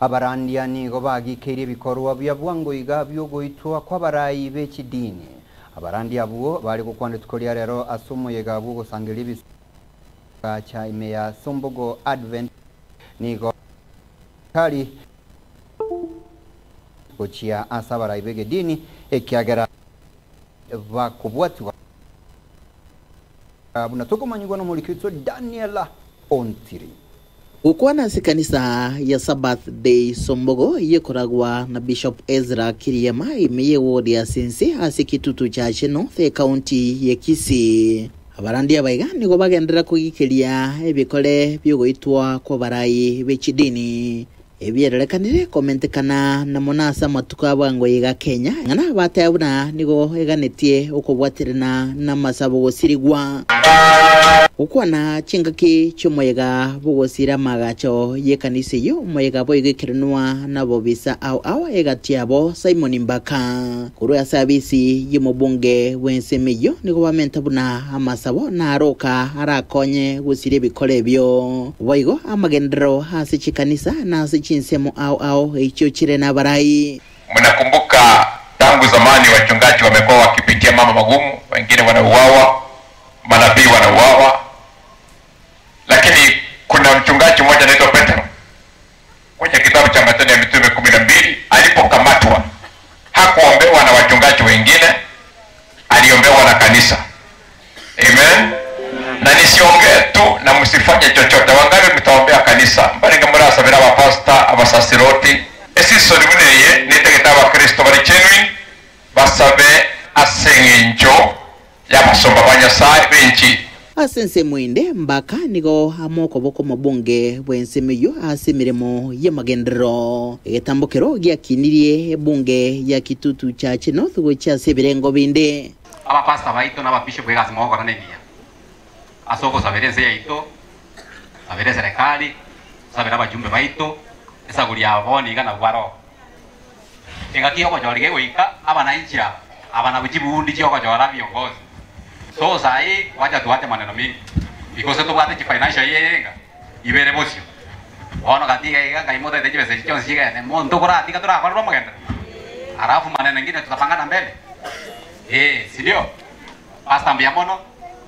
Abarandia nigo bagikeirie ebikorwa bia bwango iga bi'ogoitwa kw'abarai be chidini. Abarandia abwo bare gokwana rituko ria rero ase omoyega bw'ogosangereria ebisacha ime ya Sombogo Advent nigo tari gochia ase abarai b'egedini ekiagera bakobwatigwa buna tokomanyigwa nomoriki oito Daniel Ontiri. Gokwana ase ekanisa ya Sabbath Day Sombogo eyio ekoragwa na Bishop Ezra Kiriema ime ye ward ya Sense ase Kitutu Chache North ecounty ye Kisii. Abarandia abaiga nigo bagenderera kogikeria ebikore biogoitwa kw'abarai be chidini. Ebierorekanire komentekana na mono ase amatuko a bwango iga Kenya, ng'a bateba buna nigo eganetie okobwaterana namasabo gosirigwa. Gokwana chingaki chi'omoyega bw'ogosira amaagacho y'ekanisa eyio, omoyega boigo ekerenwa nabobisa ao ao egati yabo Simon Mbaka. Korwa ase abisi y'omobunge bw'ensemo eyio nigo bamenta buna amasabo naroka arakonye gosiria ebikoro ebio. Boigo amagenderero ase chikanisa na ase chinsemo ao ao echio chire nabarai. Mnakumbuka tangu zamani wachungaji wamekuwa wakipitia mambo magumu, wengine wanauawa, manabii wanauawa, lakini kuna mchungaji mmoja anaitwa Petro kwenye kitabu cha Matendo ya Mitume 12 alipokamatwa hakuombewa na wachungaji wengine, aliombewa na kanisa. Amen. Na nisiongee tu na msifanye chochote. Wangapi mtaombea kanisa? Mbaringa murasabira abapasta, abasasiroti. Esisoni buneye nitegete abakristo bari genuine basabe ase eng'encho y'abasomba ba Nyasaye b'enchili. Ase ensemo ende, Mbaka nigo amo okoboko omobunge bw'ensemo eyio ase emeremo y'amagenderero. Egetambokero giakinirie ebunge ya Kitutu Chache North gochia ase ebirengo binde. Abapastor baito na ababishop egasi mogokora nengiya ase ogosabera ense yaito, sabera eserekari, tosabere abajumbe baito, esaguri ya bono iga nabwo baroo. Engaki y'ogochora gegoika, abananchi aba, aba nabwo chibundi chi'ogochora viongozi. So saii wacha tuache maneno mingi because tobwate chifinancial year enga ibere bosio. Bono gati iga iga ngai motaete chibesa echi chionsi chigende, monto koratiga torakorerwe omogenderero? Alafu maneno engine tutapangana mbele? Ee, sindio? Pastor mbuya mono,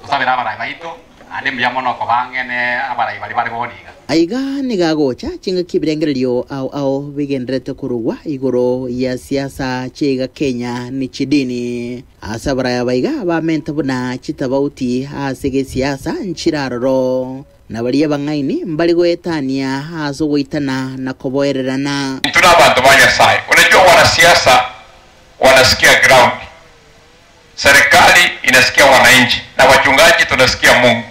tosabere abarai baito, naende mbuya mono koba ang'e ne abarai baria bare bono iga. Aiga nigo agocha chingaki ebirengererio ao ao bigendererete korugwa igoro ya siasa chiaiga Kenya ne chidini. Ase abarai aba iga bamente buna chitabauti ase gesiasa nchire aroro, na baria abang'aini mbare goetania ase ogoitana na koboererana. Intwe nabanto ba Nyasae. Unajua wanasiasa wanasikia ground, serikali inasikia wananchi na wachungaji tunasikia Mungu.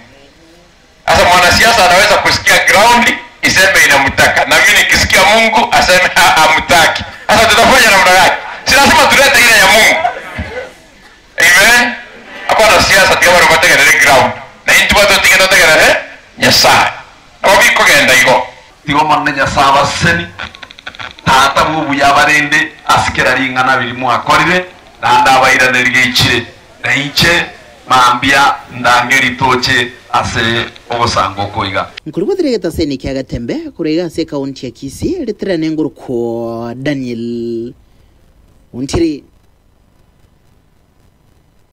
Sasa mwanasiasa anaweza kusikia ground iseme inamtaka, na mimi nikisikia Mungu aseme hamtaki. Sasa tutafanya namna gani? Si lazima tulete ile ya Mungu. Amen. Hapana siasa tiga bari bategerere ground. Na intu batotige totegerere Nyasaye. Nabo bikogenda igo. Tiga Omonene Nyasae abasesenie, Tata bw'obuya abarende ase kera ring'ana riria mwakorire, naende abairanerie geichire, na inche mambia ndange ritoche ase ogosanga oko iga. Nkorigotera egetaseni kia Getembe korwa iga ase ekaunti ya Kisii, ritirane ngorokwo Daniel Ontiri.